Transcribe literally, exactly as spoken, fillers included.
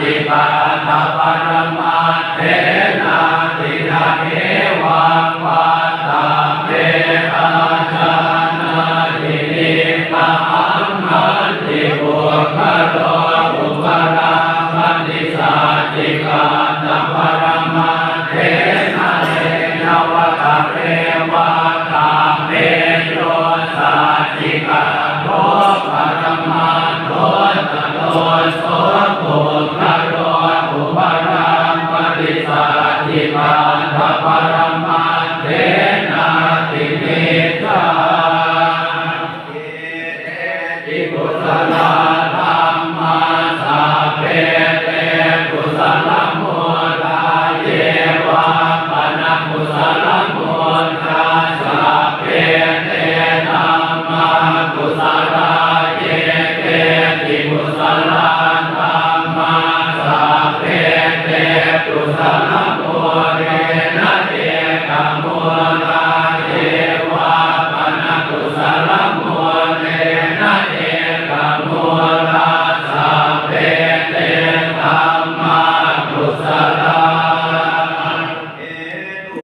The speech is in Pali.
Sacchikaṭṭhaparamatthenāti, na hevaṃ vattabbe. Ājānāhi nikkhamam, hanti puggalo upalabbhati, sacchikaṭṭhaparamatthenā. Tena vata re vattabbe, yo sacchikaṭṭho paramattho, tato so puggalo upalabbhati, sacchikaṭṭhaparam